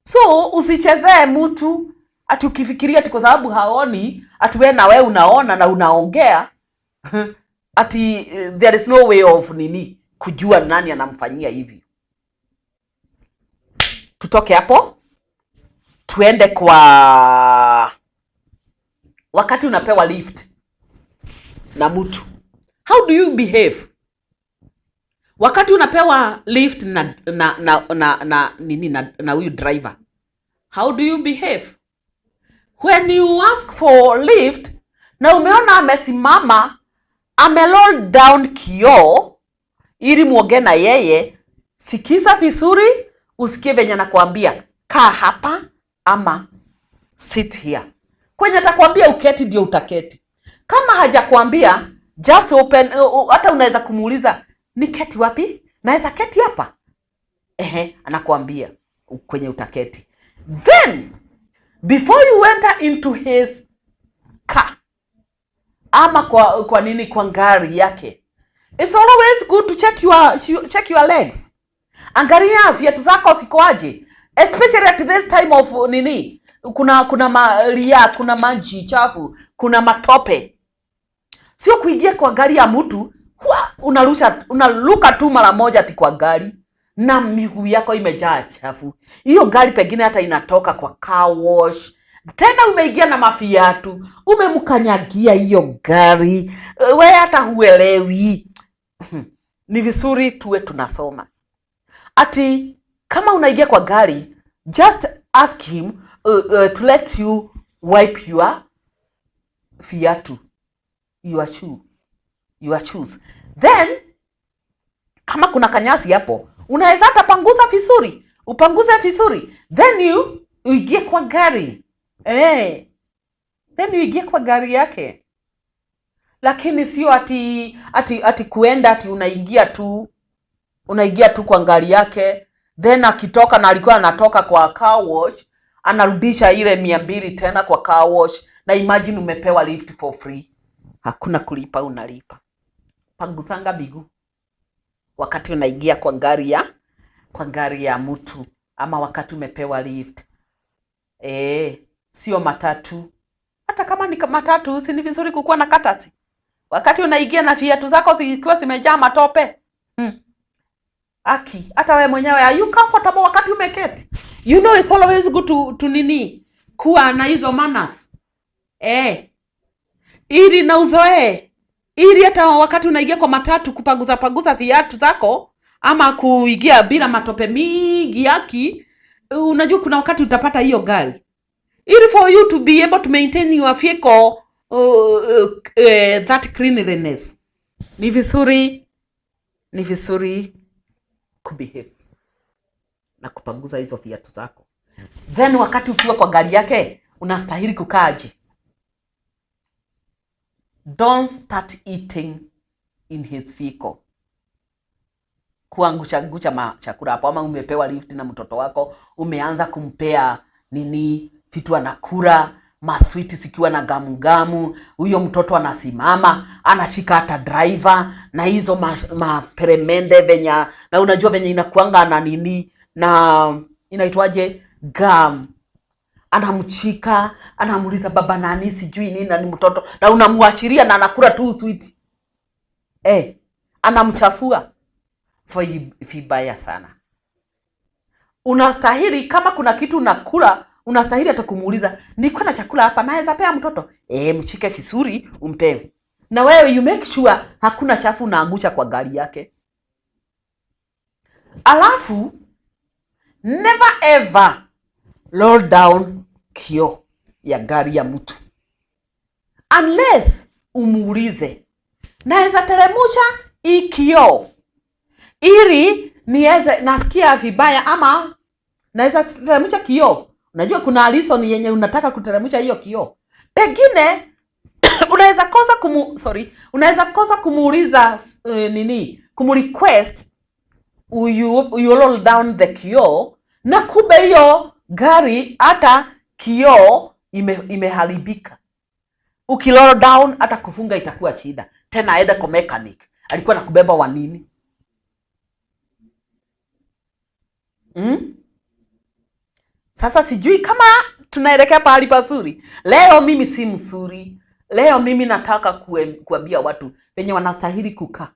So usichezee mtu ati ukifikiria ati kwa sababu haoni, ati wewe na wewe unaona na unaongea, ati there is no way of nini kujua nani anamfanyia hivi. Tutoke hapo tuende kwa wakati unapewa lift na mtu. How do you behave wakati unapewa lift na nini, na huyu driver? How do you behave when you ask for lift na umeona amesimama, ameroll down kioo ili muongee na yeye? Sikiza vizuri, usikie venye anakuambia, "Kaa hapa" ama "Sit here." Kwenye atakwambia uketi ndio utaketi. Kama hajakwambia, just open, hata unaweza kumuuliza, "Niketi wapi? Naweza keti hapa?" Ehe, anakuambia kwenye utaketi. Then before you enter into his car ama kwa nini, kwa gari yake, it's always good to check your legs. Angalia viatu zako zikoaje, especially at this time of nini, kuna malia, kuna maji chafu, kuna matope. Sio kuingia kwa gari ya mtu hua, unarusha, unaruka tu mara moja ati kwa gari na miguu yako imejaa chafu. Hiyo gari pengine hata inatoka kwa car wash, tena umeingia na maviatu, umemkanyagia hiyo gari, we hata huelewi. Ni vizuri tuwe tunasoma ati kama unaingia kwa gari, just ask him to let you wipe your viatu, your shoe, your shoes. Then kama kuna kanyasi hapo, unaweza hata panguza vizuri, upanguze vizuri, then you uingie kwa gari, then uingie kwa gari yake. Lakini sio ati kuenda ati unaingia tu kwa gari yake, then akitoka, na alikuwa anatoka kwa car wash, anarudisha ile 200 tena kwa car wash. Na imagine umepewa lift for free, hakuna kulipa unalipa. Pangusanga miguu wakati unaingia kwa gari ya mtu ama wakati umepewa lift. Sio matatu. Hata kama ni matatu, si ni vizuri kukuwa na courtesy wakati unaingia na viatu zako zikiwa zimejaa matope? Aki, hata wewe mwenyewe, are you comfortable wakati umeketi? You know it's always good to nini, kuwa na hizo manners, ili na uzoee, ili hata wakati unaingia kwa matatu kupaguza paguza viatu zako ama kuingia bila matope mingi, yaki unajua kuna wakati utapata hiyo gari. Ili for you to be able to maintain your vehicle that cleanliness, ni vizuri kubehave na kupanguza hizo viatu zako. Then wakati ukiwa kwa gari yake unastahili kukaaje? Don't start eating in his vehicle, kuangusha angusha ma chakula hapo, ama umepewa lift na mtoto wako, umeanza kumpea nini, vitu anakula, maswiti zikiwa na gamu gamu, huyo mtoto anasimama anashika hata driver na hizo maperemende venye, na unajua venye inakuanga na nini, na inaitwaje, gum, anamchika, anamuuliza, "Baba nani?" sijui nini, na ni mtoto na unamuachiria na anakula tu sweet, anamchafua vibaya sana. Unastahili, kama kuna kitu unakula, unastahili hata kumuuliza, "Niko na chakula hapa, naweza pea mtoto?" Mchike vizuri umpe. Na wewe you make sure hakuna chafu unaangusha kwa gari yake. Alafu never ever roll down kio ya gari ya mtu unless umuulize, "Naweza teremusha hii kioo ili niweze, nasikia vibaya," ama "Naweza teremsha kioo?" Unajua kuna reason yenye unataka kuteremsha hiyo kioo. Pengine unaweza kosa kumu sorry, unaweza kosa kumuuliza, nini, kumrequest you roll down the kioo, na kumbe hiyo gari hata kioo imeharibika. Ukiroll down, hata kufunga itakuwa shida tena, aende kwa mechanic. Alikuwa na kubeba wa nini? Sasa sijui kama tunaelekea pahali pazuri. Leo mimi si mzuri. Leo mimi nataka kuambia watu venye wanastahili kukaa.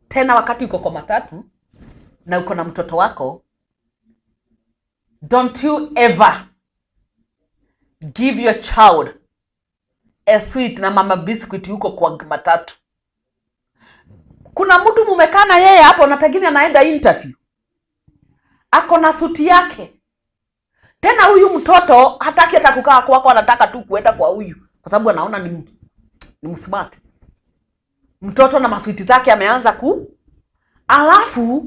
Tena wakati uko kwa matatu na uko na mtoto wako, don't you ever give your child a sweet na mama biscuit huko kwa matatu. Kuna mtu mumekaa na yeye hapo na pengine anaenda interview, ako na suti yake. Tena huyu mtoto hataki hata kukaa kwako, anataka tu kuenda kwa huyu kwa sababu anaona ni msmart. Mtoto na maswiti zake ameanza ku. Alafu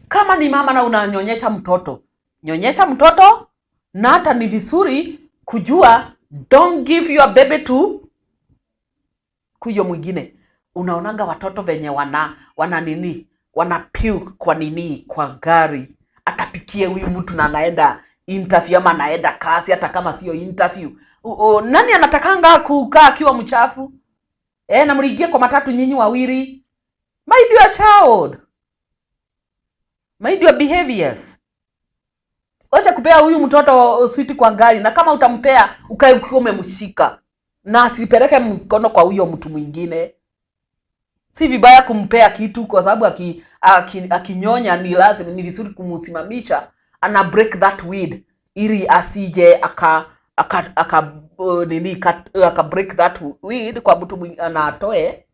kama ni mama na unanyonyesha mtoto, nyonyesha mtoto, na hata ni vizuri kujua, don't give your baby to kuyo mwingine. Unaonaga watoto venye wana nini, wana puke kwa nini, kwa gari, atapikie huyu mtu na anaenda interview ama anaenda kazi, hata kama sio interview. Nani anatakanga kukaa akiwa mchafu? Na mliingia kwa matatu nyinyi wawili. Mind your child. Mind your behaviors. Wacha kupea huyu mtoto switi kwa gari, na kama utampea, ukae ukiwa umemshika na asipeleke mkono kwa huyo mtu mwingine. Si vibaya kumpea kitu kwa sababu akinyonya ni lazima, ni vizuri kumsimamisha, ana break that weed ili asije aka nini, aka break that weed kwa mtu mwingine na atoe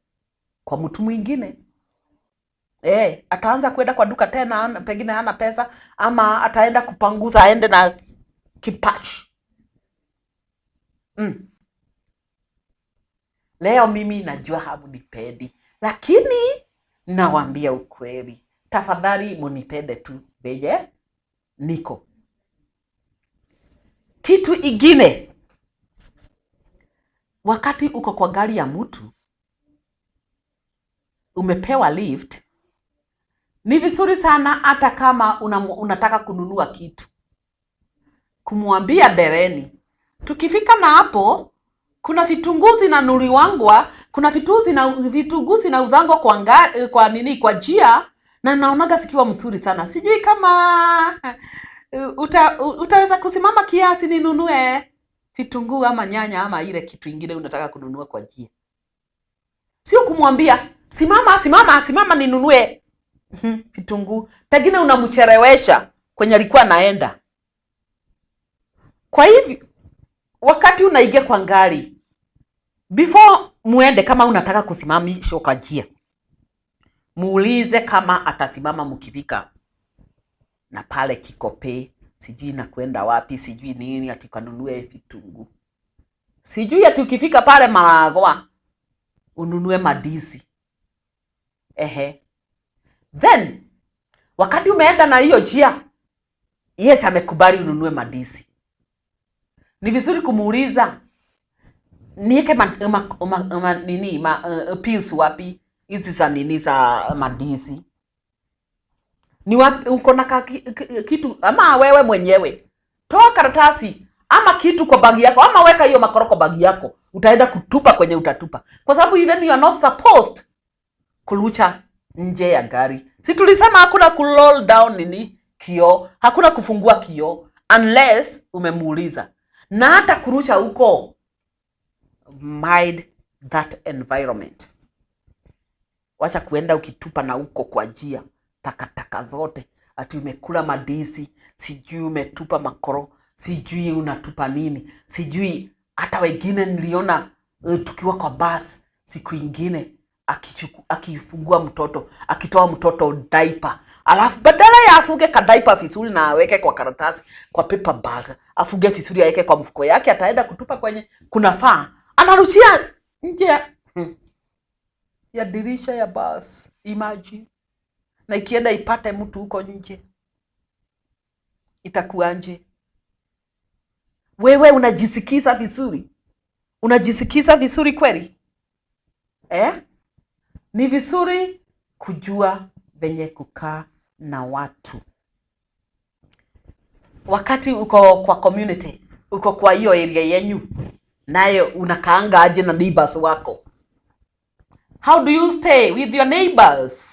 kwa mtu mwingine. Ataanza kwenda kwa duka tena, pengine hana pesa, ama ataenda kupanguza aende na kipach. Leo mimi najua hamunipendi, lakini nawaambia ukweli. Tafadhali munipende tu venye niko. Kitu ingine, wakati uko kwa gari ya mtu umepewa lift, ni vizuri sana hata kama unataka kununua kitu, kumwambia mbeleni, "Tukifika na hapo kuna vitunguu zinanunuliwangwa, kuna vitunguu zinauzangwa kwa nini, kwa njia, na naonaga zikiwa mzuri sana. Sijui kama utaweza kusimama kiasi ninunue vitunguu ama nyanya ama ile kitu ingine unataka kununua kwa njia." Sio kumwambia, "Simama, simama, simama ninunue vitunguu." Pengine unamchelewesha kwenye alikuwa anaenda. Kwa hivyo wakati unaingia kwa gari, before muende, kama unataka kusimamishwa kwa njia, muulize kama atasimama mkifika na pale Kikopey. Sijui na kwenda wapi, sijui nini, ati kanunue vitunguu, sijui ati ukifika pale Maragwa ununue mandizi. Ehe, then wakati umeenda na hiyo njia, yes, amekubali ununue mandizi, ni vizuri kumuuliza, niweke ma, ma, ma, ma, nini peels wapi hizi za nini za mandizi? Ni wapi uko na kitu, ama wewe mwenyewe toa karatasi ama kitu kwa bagi yako, ama weka hiyo makoro kwa bagi yako, utaenda kutupa kwenye utatupa, kwa sababu even you are not supposed kurusha nje ya gari. Si tulisema hakuna kuroll down nini kioo, hakuna kufungua kioo unless umemuuliza, na hata kurusha huko, mind that environment. Wacha kuenda ukitupa na huko kwa njia takataka zote, ati umekula mandizi, sijui umetupa makoro, sijui unatupa nini, sijui hata wengine niliona tukiwa kwa bus siku ingine akifungua mtoto, akitoa mtoto diaper, alafu badala ya afunge ka diaper vizuri na aweke kwa karatasi, kwa paper bag, afunge vizuri aweke kwa mfuko yake, ataenda kutupa kwenye kunafaa, anarushia nje ya dirisha ya bus. Imagine, na ikienda ipate mtu huko nje, itakuwa nje? Wewe unajisikiza vizuri? Unajisikiza vizuri kweli, eh? Ni vizuri kujua venye kukaa na watu wakati uko kwa community, uko kwa hiyo area yenyu, nayo unakaanga aje na neighbors wako? How do you stay with your neighbors?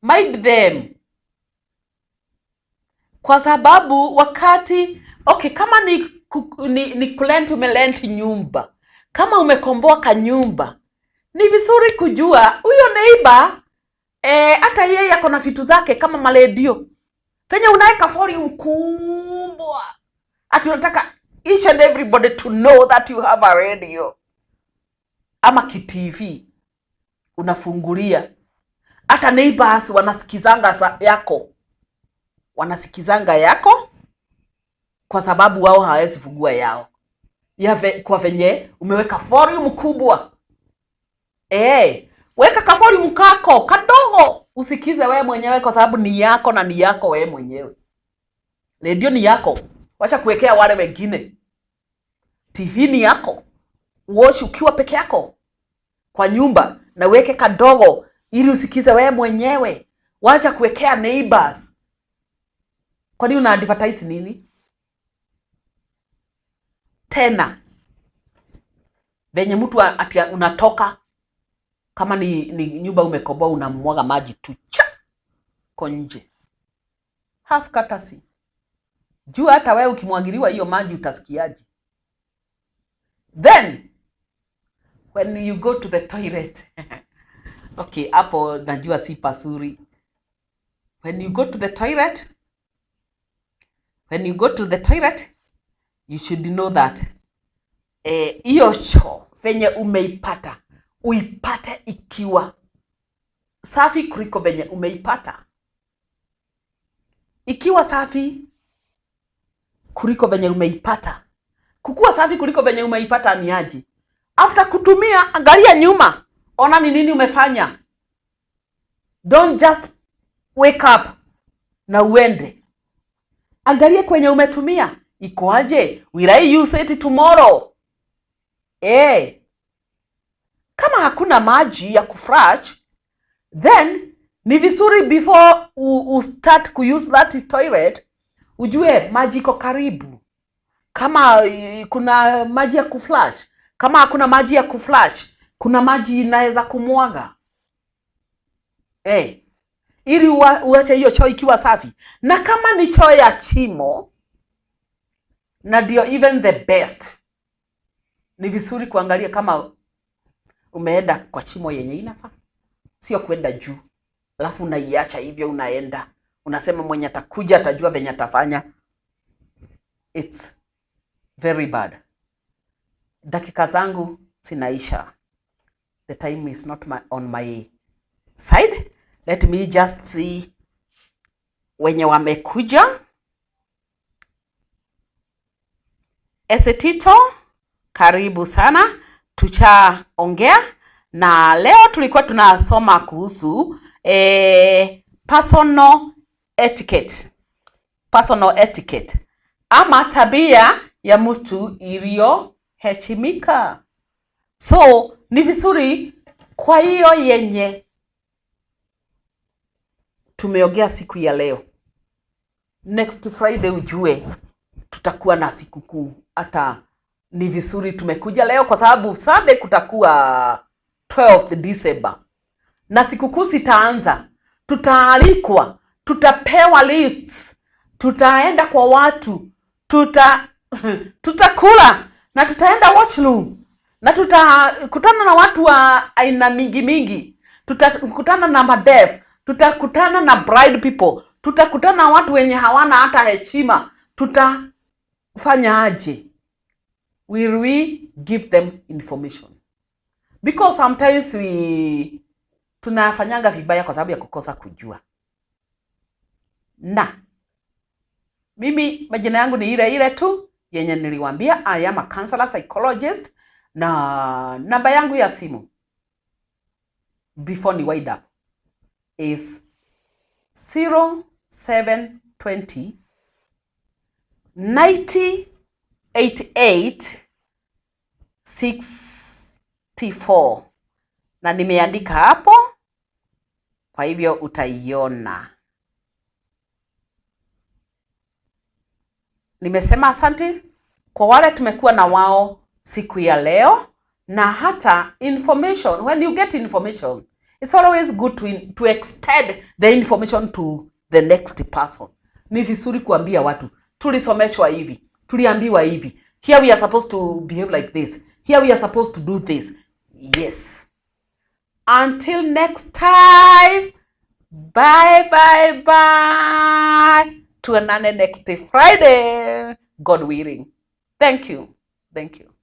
Mind them, kwa sababu wakati, okay, kama ni kulent, umelent nyumba, kama umekomboa kanyumba, ni vizuri kujua huyo neighbor, hata yeye ako na vitu zake kama maredio, penye unaweka volume kubwa ati unataka each and everybody to know that you have a radio ama kiTV unafungulia, hata neighbors wanasikizanga yako, wanasikizanga yako kwa sababu wao hawawezi fungua yao kwa venye umeweka volume kubwa. Weka ka volume kako kadogo usikize wewe mwenyewe, kwa sababu ni yako na ni yako wewe mwenyewe. Redio ni yako, wacha kuwekea wale wengine. TV ni yako, watch ukiwa peke yako kwa nyumba na uweke kadogo ili usikize wewe mwenyewe. Wacha kuwekea neighbors. Kwani una advertise nini? Tena venye mtu ati unatoka, kama ni nyumba umekomboa, unamwaga maji tu cha ko nje, half courtesy. Jua hata wewe ukimwagiliwa hiyo maji utasikiaje? Then when you go to the toilet, okay, hapo najua si pazuri. When you go to the toilet, when you go to the toilet, you should know that hiyo choo venye umeipata, uipate ikiwa safi kuliko venye umeipata. Ikiwa safi kuliko venye umeipata. Kukuwa safi kuliko venye umeipata ni aje? After kutumia, angalia nyuma, ona ni nini umefanya. Don't just wake up na uende. Angalia kwenye umetumia iko aje. Will I use it tomorrow? Kama hakuna maji ya kuflush, then ni vizuri before u start kuuse that toilet ujue maji iko karibu, kama kuna maji ya kuflush. Kama hakuna maji ya kuflush, kuna maji inaweza kumwaga, ili uache hiyo choo ikiwa safi. Na kama ni choo ya chimo, na ndio even the best, ni vizuri kuangalia kama umeenda kwa chimo yenye inafaa, sio kwenda juu alafu unaiacha hivyo, unaenda unasema mwenye atakuja atajua venye atafanya. It's very bad. Dakika zangu zinaisha. The time is not on my side. Let me just see. wenye wamekuja. Esetito, karibu sana. Tuchaongea na leo tulikuwa tunasoma kuhusu personal etiquette. Personal etiquette ama tabia ya mtu iliyoheshimika. So ni vizuri, kwa hiyo yenye tumeongea siku ya leo, next Friday ujue tutakuwa na sikukuu. Hata ni vizuri tumekuja leo kwa sababu Sunday kutakuwa 12th December na sikukuu zitaanza, tutaalikwa, tutapewa lists, tutaenda kwa watu, tutakula na tutaenda washroom na tutakutana na watu wa aina mingi mingi, tutakutana na madeaf, tutakutana na blind people, tutakutana na watu wenye hawana hata heshima. Tutafanya aje? Will we give them information? Because sometimes we tunafanyanga vibaya kwa sababu ya kukosa kujua. Na mimi majina yangu ni ile ile tu yenye niliwaambia. I am a counselor psychologist, na namba yangu ya simu before ni wind up is 0720 90 88 64, na nimeandika hapo, kwa hivyo utaiona. Nimesema asante kwa wale tumekuwa na wao siku ya leo, na hata information, when you get information, it's always good to extend the information to the next person. Ni vizuri kuambia watu, tulisomeshwa hivi, tuliambiwa hivi, here we are supposed to behave like this, here we are supposed to do this. Yes. Until next time, bye bye bye. Tuonane next Friday, God willing. Thank you. Thank you.